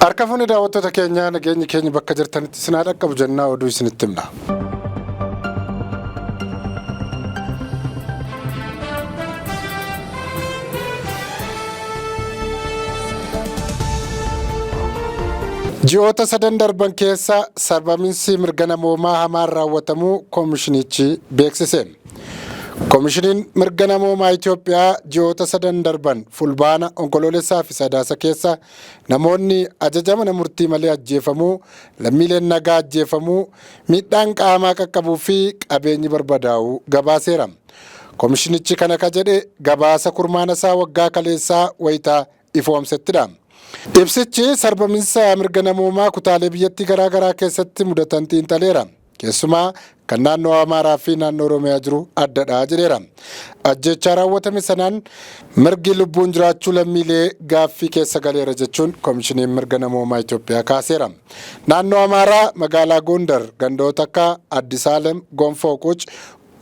Harka fuuni daawwattoota keenyaa, nageenyi keenya bakka jirtanitti isin haa dhaqqabu jennaa oduu isinitti himna. Ji'oota sadan darban keessa sarbaminsi mirga namoomaa hamaan raawwatamuu koomishinichi beeksise. Koomishiniin mirga namoomaa Itoophiyaa ji'oota sadan darban Fulbaana, Onkoloolessaa fi Sadaasa keessa namoonni ajaja mana murtii malee ajjeefamuu, lammiileen nagaa ajjeefamuu, miidhaan qaamaa qaqqabuu fi qabeenyi barbadaa'uu gabaaseera. Koomishinichi kana ka jedhe gabaasa kurmaana isaa waggaa kaleessaa wayita ifoomsettidha. Ibsichi sarbaminsa mirga namoomaa kutaalee biyyattii garaagaraa keessatti mudatan xiinxaleera. Keessumaa kan naannoo Amaaraa fi naannoo Oromiyaa jiru addadha jedheera. Ajjeechaa raawwatame sanaan mirgi lubbuun jiraachuu lammiilee gaaffii keessa galeera jechuun Komishiniin Mirga Namoomaa Itoophiyaa kaaseera. Naannoo Amaaraa magaalaa Gondar gandoota akka Addis Alem, Gonfoo Quc,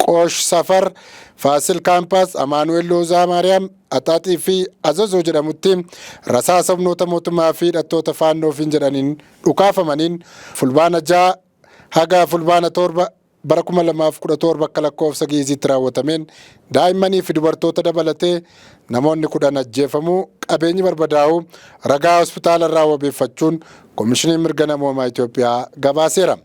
Qoosh Safar, Faasil Kaampaas, Amaanu'el Loozaa Maariyaam, Axaaxii fi Azazoo jedhamutti rasaasa humnoota mootummaa fi hidhattoota faannoo ofiin jedhaniin dhukaafamaniin Fulbaana 6 haga Fulbaana 7 bara 2017 akka lakkoofsa Gi'iiziitti raawwatameen daa'immanii fi dubartoota dabalatee namoonni 10 ajjeefamuu, qabeenyi barbadaa'uu ragaa hospitaala irraa wabeeffachuun Komishiniin Mirga Namoomaa Itoophiyaa gabaaseera.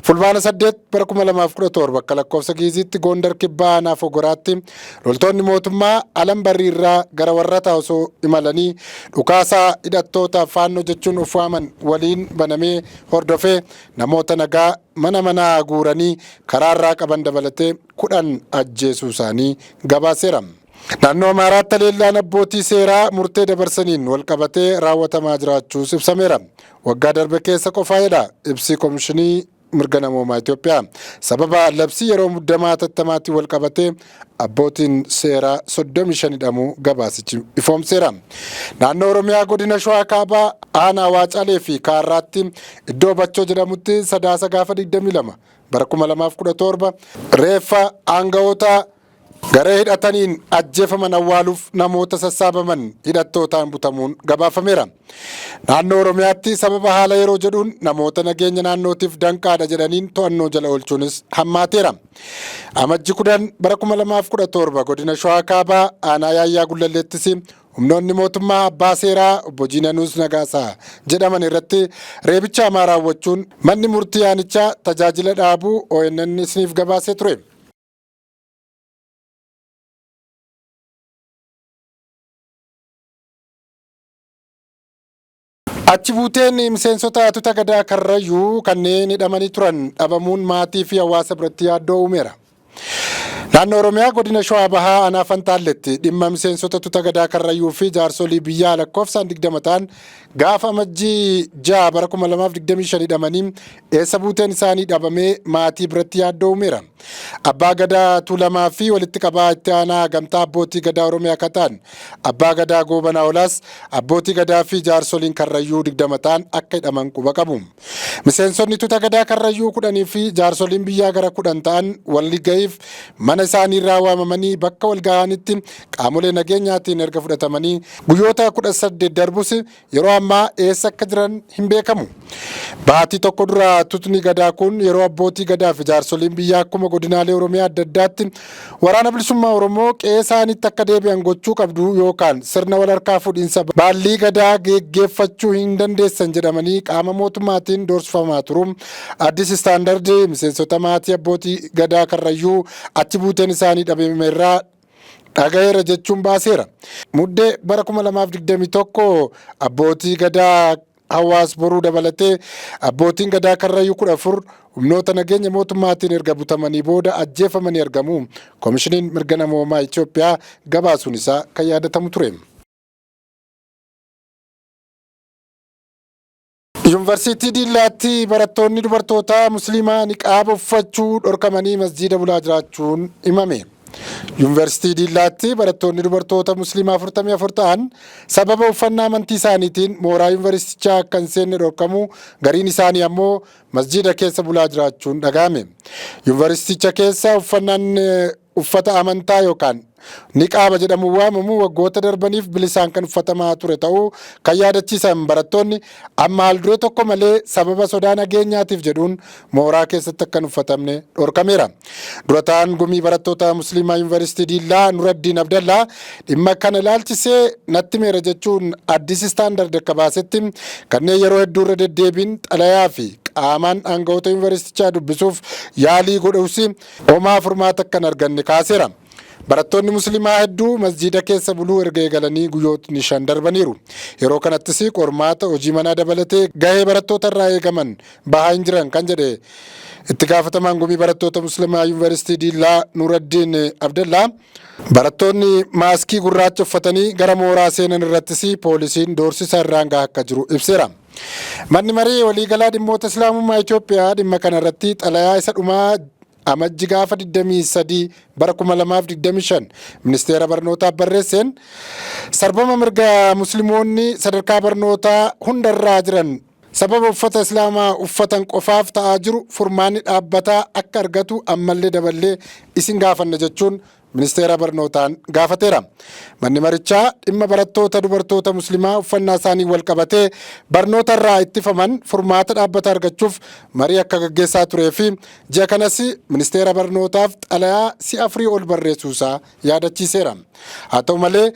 Fulbaana 8 bara 2017 akka lakkoofsa Gi'iiziitti Goondar Kibbaa aanaa Fogoraatti loltoonni mootummaa Alam Barrii irraa gara Warrataa osoo imalanii dhukaasaa hidhattoota Faannoo jechuun of waaman waliin banamee hordofee namoota nagaa mana manaa guuranii karaarraa qaban dabalatee 10 ajjeesuu isaanii gabaaseera. Naannoo Amaaraatti haleellaan abbootii seeraa murtee dabarsaniin walqabatee raawwatamaa jiraachuus ibsameera. Waggaa darbe keessa qofaa jedha ibsi Komishinii Mirga Namoomaa Itoophiyaa. Sababa labsii yeroo muddamaa hatattamaatiin walqabatee abbootiin seeraa 35 hidhamuu gabaasichi ifoomseera. Naannoo Oromiyaa godina Shawaa Kaabaa aanaa Waacalee fi Kaarraatti iddoo Bachoo jedhamutti Sadaasa gaafa 22 bara 2017 reeffa aanga'oota garee hidhataniin ajjeefaman awwaaluuf namoota sassaabaman hidhattootaan butamuun gabaafameera. Naannoo Oromiyaatti sababa haala yeroo jedhuun namoota nageenya naannootiif danqaadha jedhaniin to'annoo jala oolchuunis hammaateera. Amajji 10 bara 2017 godina Shawaa Kaabaa aanaa Yaayyaa Gullalleettis humnoonni mootummaa abbaa seeraa obbo Jiinanuus Nagaasaa jedhaman irratti reebicha hamaa raawwachuun manni murtii aanichaa tajaajila dhaabuu ONN isiniif gabaasee ture. Achi buuteen miseensota tuta gadaa Karrayyuu kanneen hidhamanii turan dhabamuun maatii fi hawaasa biratti yaaddoo uumeera. Naannoo Oromiyaa godina Shawaa Bahaa aanaa Fantaalletti dhimma miseensota tuta gadaa Karrayyuu fi jaarsolii biyyaa lakkoofsaan 20 ta'an gaafa Amajjii 6 bara 2025 hidhamanii eessa buuteen isaanii dhabamee maatii biratti yaaddoo uumeera. Abbaa Gadaa Tuulamaa fi walitti qabaa itti aanaa Gamtaa Abbootii Gadaa Oromiyaa kan ta'an Abbaa Gadaa Goobanaa Olaas abbootii Gadaa fi jaarsoliin Karrayyuu 20 ta'an akka hidhaman quba qabu. Miseensonni tuta Gadaa Karrayyuu 10 fi jaarsoliin biyyaa gara 10 ta'an walga'iif mana isaaniirraa waamamanii bakka walgahanitti qaamolee nageenyaatiin erga fudhatamanii guyyoota 18 darbus yeroo ammaa eessa akka jiran hin beekamu. Baatii tokko dura tutni Gadaa kun yeroo abbootii Gadaa fi jaarsoliin biyyaa akkuma godinaalee Oromiyaa adda addaatti Waraana Bilisummaa Oromoo qe'ee isaaniitti akka deebi'an gochuu qabdu yookaan sirna wal harkaa fuudhinsa baallii Gadaa geggeeffachuu hin dandeessan jedhamanii qaama mootummaatiin doorsifamaa turu. Addis Standard miseensota maatii abbootii Gadaa Karrayyuu achi buuteen isaanii dhabame irraa dhagaheera jechuun baaseera. Muddee bara 2021 abbootii Gadaa Hawaas Boruu dabalatee abbootiin Gadaa Karrayyuu 14 humnoota nageenya mootummaatiin erga butamanii booda ajjeefamanii argamu Komishiniin Mirga Namoomaa Itoophiyaa gabaasuun isaa kan yaadatamu ture. Yuunivarsiitii Diillaatti barattoonni dubartootaa Musliimaa niqaaba uffachuu dhorkamanii masjiida bulaa jiraachuun himame. Yuunivarsiitii Diillaatti barattoonni dubartoota Musliimaa 44 ta'an sababa uffannaa amantii isaaniitiin mooraa yuunivarsiitichaa akka hin seenne dhorkamuu, gariin isaanii ammoo masjiida keessa bulaa jiraachuun dhaga'ame. Yuunivarsiiticha keessa uffannaan Uffata amantaa yookaan niqaaba jedhamuun waamamu waggoota darbaniif bilisaan kan uffatamaa ture ta'uu kan yaadachiisan barattoonni, amma haalduree tokko malee sababa sodaa nageenyaatiif jedhuun mooraa keessatti akka hin uffatamne dhorkameera. Dura ta'an gumii barattoota Musliimaa Yuunivarsiitii Diillaa Nuraddiin Abdallaa dhimma kana ilaalchisee natti meera jechuun Addis Standard akka baasetti, kanneen yeroo hedduu irra deddeebiin xalayaa fi qaamaan aangawoota yuunivarsiitichaa dubbisuuf yaalii godhus homaa furmaata akka hin arganne kaaseera. Barattoonni Musliimaa hedduu masjiida keessa buluu erga eegalanii guyyootni 5 darbaniiru. Yeroo kanattis qormaata, hojii manaa dabalatee gahee barattoota irraa eegaman bahaa hin jiran kan jedhe itti gaafatamaan gumii barattoota Musliimaa Yuunivarsiitii Diillaa Nuraddiin Abdallaa, barattoonni maaskii gurraacha uffatanii gara mooraa seenan irrattis poolisiin doorsisa irraan gahaa akka jiru ibseera. Manni marii waliigalaa dhimmoota Islaamummaa Itoophiyaa dhimma kana irratti xalayaa isa dhumaa Amajji gaafa 23 bara 2025 ministeera barnootaaf barreesseen, sarbama mirga Musliimoonni sadarkaa barnootaa hundarraa jiran sababa uffata Islaamaa uffatan qofaaf ta'aa jiru furmaanni dhaabbataa akka argatu ammallee daballee isin gaafanna jechuun ministeera barnootaan gaafateera. Manni marichaa dhimma barattoota dubartoota Muslimaa uffannaa isaanii wal qabatee barnoota irraa ittifaman furmaata dhaabbata argachuuf marii akka gaggeessaa turee fi ji'a kanas ministeera barnootaaf xalayaa si'a afurii ol barreessuusaa yaadachiiseera. Haa ta'u malee,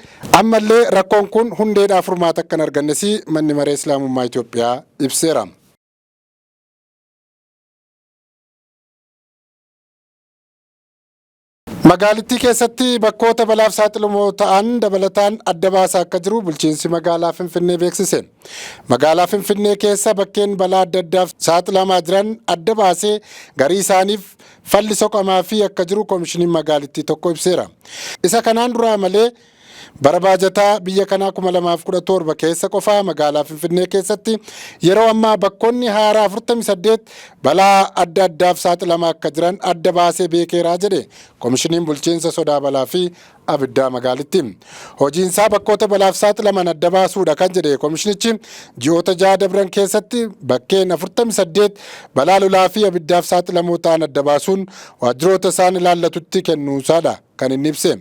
ammallee rakkoon kun hundeedhaa furmaata akka hin argannes manni maree Islaamummaa Itoophiyaa ibseera. Magaalittii keessatti bakkoota balaaf saaxilamoo ta'an dabalataan adda baasaa akka jiru bulchiinsi magaalaa Finfinnee beeksise. Magaalaa Finfinnee keessa bakkeen balaa adda addaaf saaxilamaa jiran adda baasee garii isaaniif falli soqamaa fi akka jiru koomishiniin magaalittii tokko ibseera. Isa kanaan duraa malee bara baajataa biyya kanaa 2017 keessa qofaa magaalaa Finfinnee keessatti yeroo ammaa bakkoonni haaraa 48 balaa adda addaaf saaxilamaa akka jiran adda baasee beekeeraa jedhe koomishiniin bulchiinsa sodaa balaa fi abiddaa magaalitti. Hojiinsaa bakkoota balaaf saaxilaman adda baasuudha kan jedhe koomishinichi, ji'oota 6 dabran keessatti bakkeen 48 balaa lolaa fi abiddaaf saaxilamoo ta'an adda baasuun waajjiroota isaan ilaallatutti kennuusaadha kan inni ibse.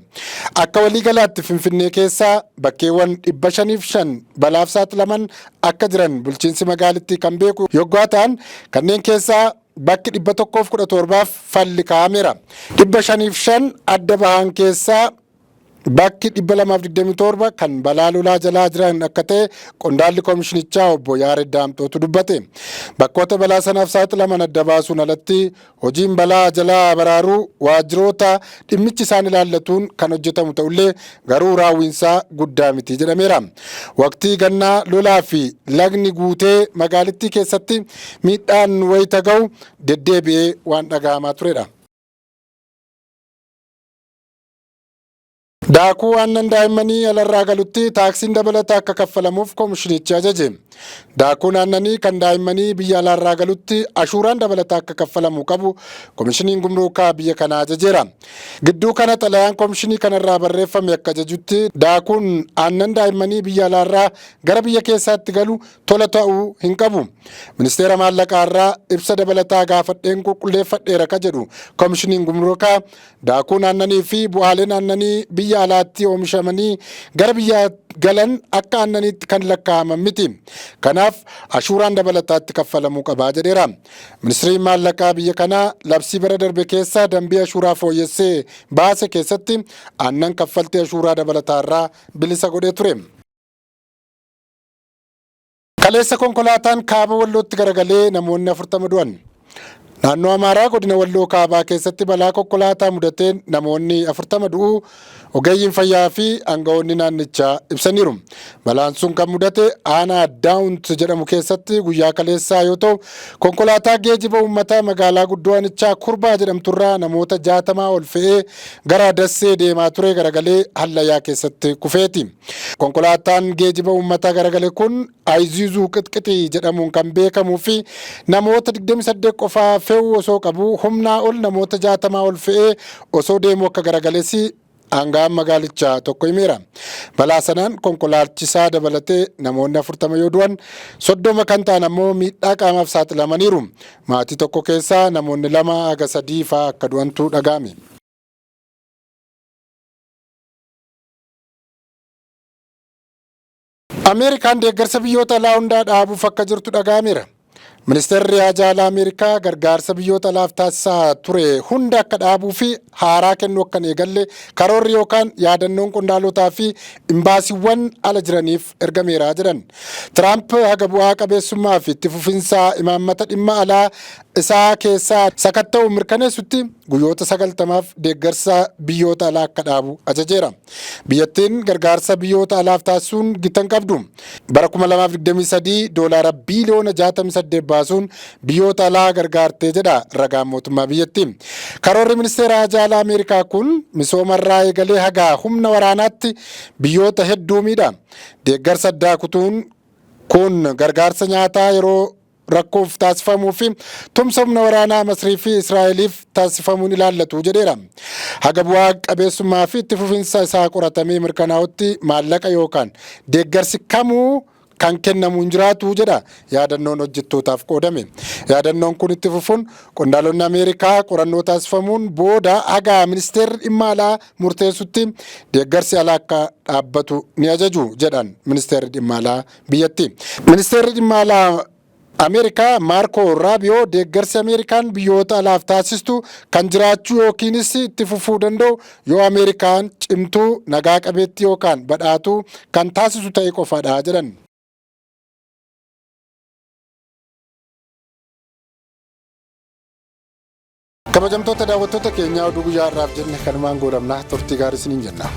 Akka waliigalaatti Finfinnee keessaa bakkeewwan 505 balaaf saaxilaman akka jiran bulchiinsi magaalittii kan beeku yoggaa ta'an, kanneen keessaa bakki 117f falli kaa'ameera. 505 adda bahan keessaa bakki 227 kan balaa lolaa jalaa jiran akka ta'e qondaalli koomishinichaa obbo Yaared Daamxootu dubbate. Bakkoota balaa sanaaf saaxilaman adda baasuun alatti hojiin balaa jalaa baraaruu waajjiroota dhimmichi isaan ilaallatuun kan hojjetamu ta'ullee garuu raawwiinsaa guddaa miti jedhameera. Waqtii gannaa lolaa fi lagni guutee magaalittii keessatti miidhaan wayita ga'u deddeebi'ee waan dhaga'amaa turedha. Daakuu aannan daa'immanii alarraa galutti taaksiin dabalataa akka kaffalamuuf koomishinichi ajaje. Daakuun aannanii kan daa'immanii biyya alaarraa galutti ashuuraan dabalataa akka kaffalamuu qabu koomishiniin gumruukaa biyya kanaa ajajeera. Gidduu kana xalayaan koomishinii kanarraa barreeffame akka ajajutti, daakuun aannan daa'immanii biyya alaarraa gara biyya keessaatti galu tola ta'uu hin qabu. Ministeera maallaqaarraa ibsa dabalataa gaafadheen qulqulleeffadheera ka jedhu koomishiniin gumruukaa, daakuun aannanii fi bu'aaleen aannanii biyya alaatti oomishamanii gara biyya galan akka aannaniitti kan lakkaa'aman miti. Kanaaf ashuuraan dabalataatti kaffalamuu qabaa jedheera. Ministiriin maallaqaa biyya kanaa labsii bara darbe keessa dambii ashuuraa fooyyessee baase keessatti aannan kaffaltii ashuuraa dabalataarraa bilisa godhee ture. Kaleessa konkolaataan kaaba Wallootti garagalee namoonni 40 du'an. Naannoo Amaaraa godina Walloo kaabaa keessatti balaa konkolaataa mudateen namoonni 40 du'uu ogeeyyiin fayyaa fi aangawoonni naannichaa ibsaniiru. Balaan sun kan mudate aanaa Daawunt jedhamu keessatti guyyaa kaleessaa yoo ta'u, konkolaataa geejiba uummataa magaalaa guddoo aanichaa Kurbaa jedhamturraa namoota 60 ol fe'ee gara Dassee deemaa ture garagalee hallayyaa keessatti kufeeti. Konkolaataan geejiba uummataa garagale kun Ayizuzuu Qixqixii jedhamuun kan beekamuu fi namoota 28 qofaa fe'uu osoo qabu humnaa ol namoota 60 ol fe'ee osoo deemuu akka garagales aanga'aan magaalichaa tokko himeera. Balaa sanaan konkolaachisaa dabalatee namoonni 40 yoo du'an, 30 kan ta'an ammoo miidhaa qaamaaf saaxilamaniiru. Maatii tokko keessaa namoonni lama haga sadii fa'aa akka du'antu dhaga'ame. Ameerikaan deeggarsa biyyoota alaa hundaa dhaabuuf akka jirtu dhaga'ameera. Ministeerri Haajaa Alaa Ameerikaa gargaarsa biyyoota alaaf taasisaa ture hunda akka dhaabuu fi haaraa kennuu akka hin eegalle karoorri yookaan yaadannoon qondaalotaa fi imbaasiiwwan ala jiraniif ergameera jedhan. Tiraamp haga bu'aa qabeessummaa fi itti fufinsaa imaammata dhimma alaa isaa keessaa sakatta'u mirkaneessutti guyyoota 90f deeggarsa biyyoota alaa akka dhaabu ajajeera. Biyyattiin gargaarsa biyyoota alaaf taasisuun gita hin qabdu. Bara 2023 doolaara biiliyoona 68 baasuun biyyoota alaa gargaartee jedha ragaan mootummaa biyyattii. Karoorri ministeera haajaa alaa Ameerikaa kun misoomarraa eegalee haga humna waraanaatti biyyoota hedduu miidha. Deeggarsa addaa kutuun kun gargaarsa nyaataa yeroo rakkoof taasifamuu fi tumsa humna waraanaa Masrii fi Israa'eliif taasifamuun ilaallatu jedheera. Haga bu'aa qabeessummaa fi itti fufinsa isaa qoratamee mirkanaa'utti maallaqa yookaan deeggarsi kamuu kan kennamu hin jiraatu jedha yaadannoon hojjettootaaf qoodame. Yaadannoon kun itti fufuun qondaalonni Ameerikaa qorannoo taasifamuun booda haga ministeerri dhimma alaa murteessutti deeggarsi alaa akka dhaabbatu ni ajaju jedhan ministeerri dhimma alaa biyyattii. Ministeerri dhimma alaa Ameerikaa Maarkoo Raabiyoo deeggarsi Ameerikaan biyyoota alaaf taasistu kan jiraachuu yookiinis itti fufuu danda'u yoo Ameerikaan cimtuu, nagaa qabeettii yookaan badhaatuu kan taasisu ta'e qofadha jedhan. Kabajamtoota daawwattoota keenyaa, oduu guyyaa har'aaf jenne kanumaan goolabna. Turtii gaarii isiniin jenna.